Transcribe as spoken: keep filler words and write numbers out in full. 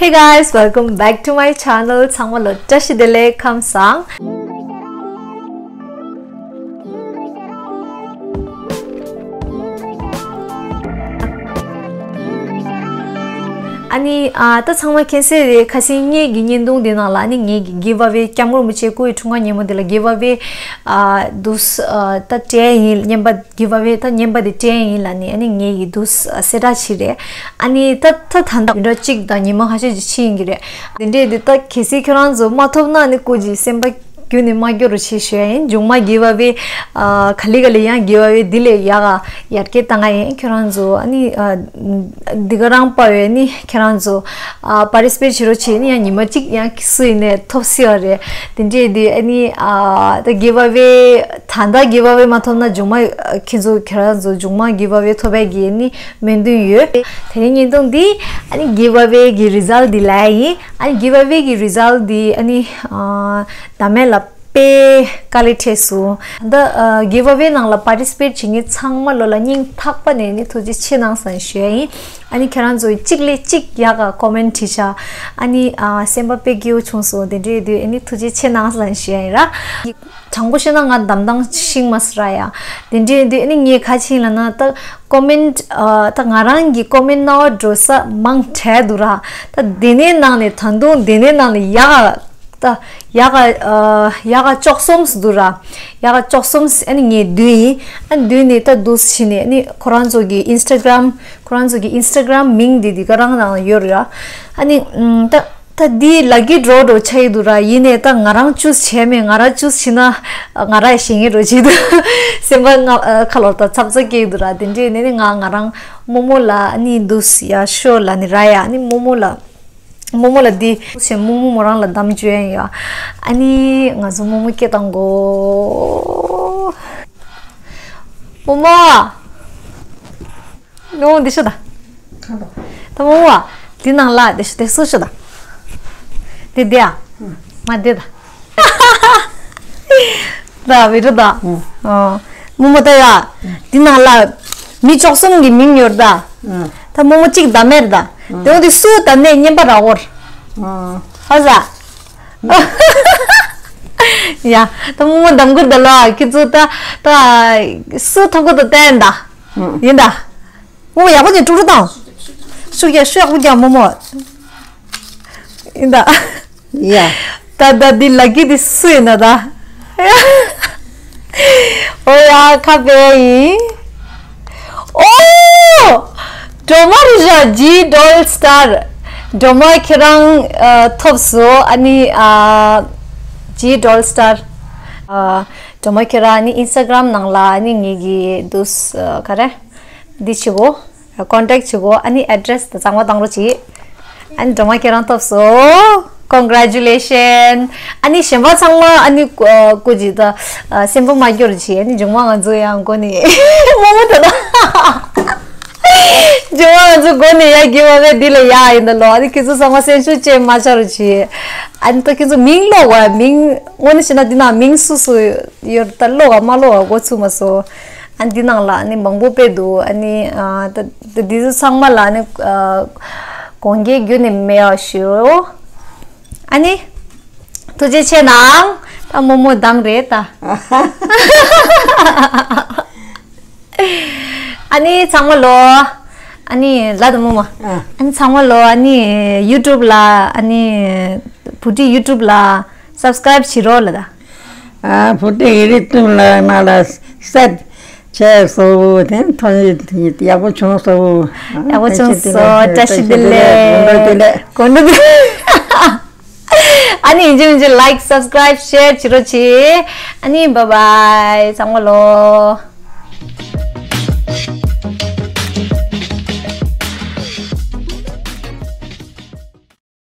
Hey guys, welcome back to my channel. ཚང་མ་ལ་བཀྲ་ཤིས་བདེ་ལེགས། ཁམས་བཟང་། ཨ་ནི་ཨ་ད་ཚང་མ་མཁྱེན་གསལ་རེད། ཁ་སང་ངེད་ཀྱི་བརྙན་ཐུང་འདི་ནང་ལ་ཨ་ནི་ངེད་ཀྱི་give away སྐྱབས་མགོན་རིན་པོ་ཆེ་སྐུ་ཡི་འཁྲུངས་སྐར་ཉིན་མོ་འདི་ལ་give away ཨ་འདུག་ཨ་ད་སྤྲད་ཡིན། རྔན་པ་give away ད་རྔན་པ་འདི་སྤྲད་ཡིན་ལབ་ནས་ཨ་ནི་ངེད་ཀྱི་འདུག་གསལ་བསྒྲགས་བྱས་རེད། ཨ་ནི་ད་ད་ད་ད་མི་འདྲ་གཅིག་དང་ཉི་མ་ཁ་ཤས་ཅིག་ཕྱིན་ཡིན་གྱི་རེད། དེ་འདྲས་འདི་ད་གལ་སྲིད་ཁྱོད་རང་ཚོ་མ་ཐོབ་ན་ཨ་ནི་སྐུ་མཁྱེན་སེམས་པ་རྒྱུན་ནས་མ་སྐྱོ་རུ་བྱེད་ཞུ་ཡ་ཡིན། མཇུག་མ་give away ཨ་ག་ལེ་ག་ལེ་ཡང་give away འདི་ལས་ཡག་ག་ཡར་རྒྱས་བཏང་ང་ཡིན། ཁྱོད་རང་ཚོ་ཨ་ནི་ཨ་འདི་ག་རང་པ་བས་ནི་ཁྱོད་རང་ཚོ་ཨ་participate བྱེད་རོགས་བྱེད་ནི་ཡང་ཉི་མ་གཅིག་ཡང་སུ་ཡིན་ནས་ཐོབ་སྲིད་པ་རེད། དེ་འདྲས་འདི་ཨ་ནི་ཨ་ད་give away ད་ལྟ་give away མ་ཐོབ་ན་མཇུག་མ་ཨ་ཁྱེད་ཚོ་ཁྱོད་རང་ཚོ་མཇུག་མ་give away ཐོབ་པའི་གི་ནི་སྨོན་འདུན་ཡོད། དེ་རིང་བརྙན་ཐུང་འདི་ཨ་ནི་give away གི་result འདི་ལ་ཡིན། ཨ་ནི་give away གི་result འདི་ཨ་ནི་ཨ་ཟླ་མེད་ལ་དཔེ་དཀའ་ལས་འཕྲད་སོང་། ད་ཨ་give away ནང་ལ་participate བྱེད་མཁན་ཚང་མ་ལོ་ལ་སྙིང་ཐག་པ་ནས་ནི་ཐུགས་རྗེ་ཆེ་གནང་ཟེར་ཞུ་ཡ་ཡིན། ཨ་ནི་ཁྱེད་རང་ཚོ་གཅིག་ལས་གཅིག་ཡག་ག་comment བྲིས་ཤག་ཨ་ནི་ཨ་སེམས་པ་དཔེ་སྐྱིད་པོ་བྱུང་སོང་། དེ་འདྲས་དུས་ཨ་ནི་ཐུགས་རྗེ་ཆེ་གནང་ཟེར་ཞུ་ཡ་ཡིན་ར། དྲང་པོ་བཤད་ན་ང་གདམ་དང་ཤིང་མ་སི་ར་ཡ། དེ་འདྲས་དུས་ཨ་ནི་ངས་ག་ཕྱིན་ལ་ན་ད་comment ཨ་ད་ང་རང་གི་comment ནང་འགྲོ་ས་མང་དྲགས་འདུག་ར། ད་དེ་ནས་ནང་ནས་ད་དུང་དེ་ནས་ནང་ནས་ཡག་ག་ད་ཡག་ག་ཨ་ཡག་ག་བཅུ་གསུམ་འདུག་ར། ཡག་ག་བཅུ་གསུམ་ཨ་ནི་ངས་བདུན་ཡིན། ཨ་ནི་བདུན་ནས་ད་འདུག་ཕྱིན་ནས་ཨ་ནི་ཁོ་རང་ཚོ་གི་Instagram ཁོ་རང་ཚོ་གི་Instagram མིང་འདི་འདི་ག་རང་ནང་ཡོད་རེད་ཨ། ཨ་ནི་ཨམ་ད་ད་འདི་lucky draw འགྲོ་ཆ་ཡི་འདུག་ར། ཡིན་ནས་ད་ང་རང་choose བྱས་མེད། ང་རང་choose བྱས་ན་ང་རང་ཞེད་ངེས་འགྲོ་བྱེད་འདུག་སེམས་པ་ང་ཁ་ལོ་ད་ཚབ་ཚ་སྐྱེ་འདུག་ར། དེ་འདྲས་ནས་ནི་ང་ང་རང་རྨོ་མོ་ལ་ཨ་ནི་འདུག་ཡ་ཤོ་ལ་ནི་ར་ཡ་ཨ་ནི་རྨོ་མོ་ལ་རྨོ་མོ་ལ་འདི་བྱས་རྨོ་མོ་མོ་རང་ལ་གདམ་བཅོལ་ཡ་ཡ། ཨ་ནི་ང་ཚོ་རྨོ་མོ་སྐད་བཏང་གོ། རྨོ་མོ། རྨོ་མོ་འདི་ཤོད་ད། ཁ་ལོ། ད་རྨོ་མོ་ཨ། འདི་ནང་ལ་འདི་ཤོད་དེ་སུ་ཤོད་ད། འདི་འདི་ཨ། མ་འདི་ད། ད་བི་རུ་ད། ཨོ། རྨོ་མོ་ད་ཡ། འདི་ནང་ལ་མི་བཅུ་གསུམ་གི་མིང་ཡོད་ད། ད་རྨོ་མོ་གཅིག་ད་མེད་ད། དེ་འོ་འདི་སུ་ད་ནས་རྔན་པ་རག་འོར། ཧ་ཟ། ཡ། ད་རྨོ་མོ་གདམ་གུར་ད་ལོ་ཨ། ཁྱེད་ཚོ་ད་ད་སུ་ཐོབ་གོ་ད་བསྟན་ད། ཡིན་ད། རྨོ་མོ་ཡག་པོ་ཅིག་དཀྲུག་དཀྲུག་བཏང་། ཤུགས་རྒྱག་ཤུགས་ཡག་པོ་རྒྱག་རྨོ་མོ། ཡིན་ད། ཡ། ད་ད་འདི་ལ་ཀི་འདི་སུ་ཡིན་ན་ད། ཨོ་ཡ་ཁ་བེ་ཡིན། ཨོ། སྒྲོལ་མ་རེད་ཤག G Doll Star། སྒྲོལ་མ་ཁྱེད་རང་ཨ་ཐོབ་སོང་། ཨ་ནི་ཨ་G Doll Star། ཨ་སྒྲོལ་མ་ཁྱེད་རང་ཨ་ནི་Instagram ནང་ལ་ཨ་ནི་ངེད་ཀྱི་འདུག་ཨ་ག་རེ། འདི་བྱེད་གོ། Contact བྱེད་གོ། ཨ་ནི་address དང་གཙང་མ་བཏང་རོགས་གྱིས། ཨ་ནི་སྒྲོལ་མ་ཁྱེད་རང་ཐོབ་སོང་། Congratulation། ཨ་ནི་གཞན་པ་ཚང་མ་ཨ་ནི་ཨ་སྐུ་མཁྱེན་ད་ཨ་སེམས་པ་མ་སྐྱོ་རུ་བྱེད། ཨ་ནི་མཇུག་མ་ང་ཚོ་ཡང་སྒོ་ནས་རྨོ་མོ་ད་ད། མཇུག་མ་ང་ཚོ་སྒོ་ནས་ཡར་རྒྱུག་པ་བས་འདི་ལས་ཡག་ཡིན་ད་ལོ། ཨ་ནི་ཁྱེད་ཚོ་ཚང་མ་སེམས་ཤུགས་ཅན་མ་ཆགས་རུ་བྱེད། ཨ་ནི་ད་ཁྱེད་ཚོ་མིང་ཀློག་པ་མིང་དངོས་གནས་བྱས་ན་འདི་ན་མིང་སུ་སུ་ཡོད་ད་ཀློག་པ་མ་ཀློག་པ་འགོ་ཚུགས་མ་སོང་། ཨ་འདི་ནང་ལ་ཨ་ནི་མང་པོ་དཔེ་འདུག་ཨ་ནི་ཨ་ད་ད་འདི་ཚོ་ཚང་མ་ལ་ཨ་ནི་ཨ་དགོངས་འགལ་རྒྱུན་ནས་མེད་པ་ཞུ། ཨ་ནི་ཐུགས་རྗེ་ཆེ་གནང་། ད་རྨོ་མོ་གདམ་རེད་ད། ཨ་ནི་ཚང་མ་ལོ། ཨ་ནི་ལ་ད་རྨོ་མོ། ཨ་ནི་ཚང་མ་ལོ་ཨ་ནི་YouTube ལ་ཨ་ནི་བུ་ཁྲིད་YouTube ལ་subscribe བྱེད་རོགས་ལ་ད། ཨ་བུ་ཁྲིད་ཡི་རི་ཏུང་ལ་མ་ལ་སད་ཆེ་སོ་བོ་དེ་ཐོན་ཡག་པོ་བྱུང་སོ་བོ། ཡག་པོ་བྱུང་སོ། བཀྲ་ཤིས་བདེ་ལེགས། དགོང་དྲོ་བདེ་ལེགས། དགོང་དྲོ་བདེ་ལེགས། ཨ་ནི་ཡིན་གཅིག་མིན་གཅིག་like subscribe share བྱེད་རོགས་གྱིས། ཨ་ནི་bye bye ཚང་མ་ལོ།